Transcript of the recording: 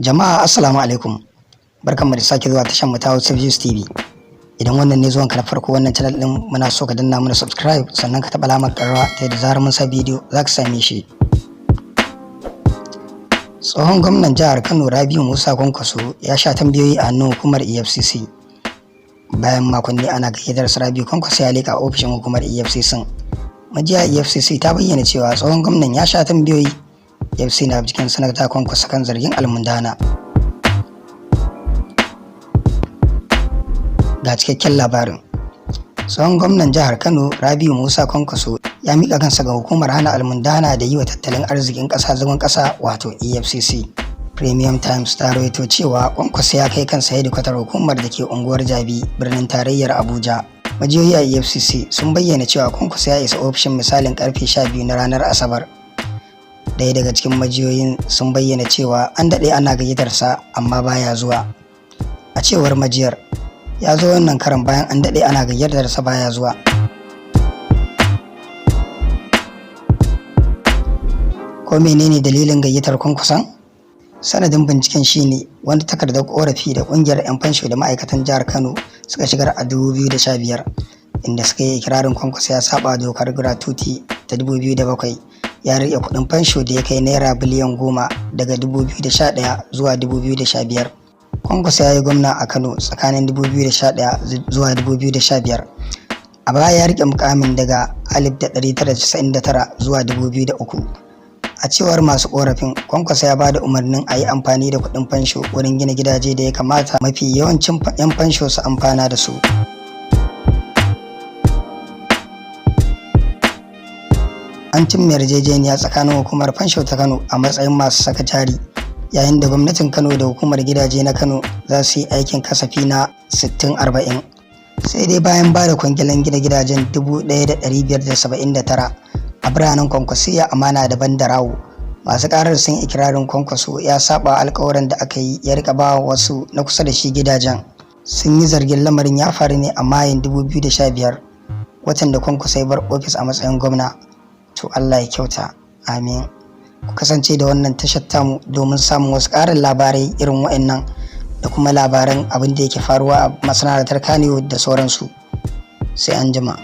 Jama'a, assalamu alaikum. Barkanmu da sake zuwa tashar mu ta Hausa Views TV. Idan wannan ne zuwanka na farko wannan channel din, muna so ka danna mana subscribe, sannan ka taɓa alamar ƙararrawa ta yadda zarar mun sa bidiyo za ka same shi. Tsohon gwamnan jihar Kano Rabiu Musa Kwankwaso ya sha tambayoyi a hannun hukumar EFCC. Bayan makonni ana gayyatar su, Rabiu Kwankwaso ya leƙa ofishin hukumar EFCC. Majiya EFCC ta bayyana cewa tsohon gwamnan ya sha tambayoyi. EFCC na binciken sanata Kwankwaso kan zargin almundahana. Ga cikakken labarin. Tsohon gwamnan jihar Kano Rabiu Musa Kwankwaso ya miƙa kansa ga hukumar hana almundahana da yi wa tattalin arzikin ƙasa zagon ƙasa, wato EFCC. Premium Times ta rawaito cewa Kwankwaso ya kai kansa hedikwatar hukumar da ke unguwar Jabi, birnin tarayyar Abuja. Majiyoyi a EFCC sun bayyana cewa Kwankwaso ya isa ofishin misalin karfe 12 na ranar Asabar. Ɗaya daga cikin majiyoyin sun bayyana cewa an daɗe ana gayyatarsa amma baya zuwa. A cewar majiyar, ya zo wannan karan bayan an daɗe ana gayyatarsa baya zuwa. Ko menene dalilin gayyatar Kwankwason? Sanadin binciken shine wani takardar korafi da kungiyar 'yan fansho da ma'aikatan jihar Kano suka shigar a 2015, inda suka yi ikirarin Kwankwaso ya saba dokar gratuity ta 2007, ya rike kudin fansho da ya kai naira biliyan 10 daga 2011 zuwa 2015. Kwankwaso ya yi gwamna a Kano tsakanin 2011 zuwa 2015. A baya ya rike mukamin daga 1999 zuwa 2003. A cewar masu korafin, Kwankwaso ya bada umarnin a yi amfani da kuɗin fansho wurin gina gidaje da ya kamata mafi yawancin 'yan fansho su amfana da su. An cimma yarjejeniya tsakanin hukumar fansho ta Kano a matsayin masu saka jari, yayin da gwamnatin Kano da hukumar gidaje na Kano za su yi aikin kasafi na 60-40. Sai dai bayan ba da kwangilan gina gidajen 1579 a biranen Kwankwasiya, Amana da Bandarawo, masu karar sun ikirarin Kwankwaso ya saba alkawarin da aka yi, ya rika ba wasu na kusa da shi gidajen. Sun yi zargin lamarin ya faru ne a Mayun 2015, watan da Kwankwaso ya bar ofis a matsayin gwamna. To, Allah ya kyauta, amin. Ku kasance da wannan tashar tamu domin samun wasu ƙarin labarai irin wa'annan da kuma labaran abin da yake faruwa a masana'antar Kannywood da sauransu. Sai an jima.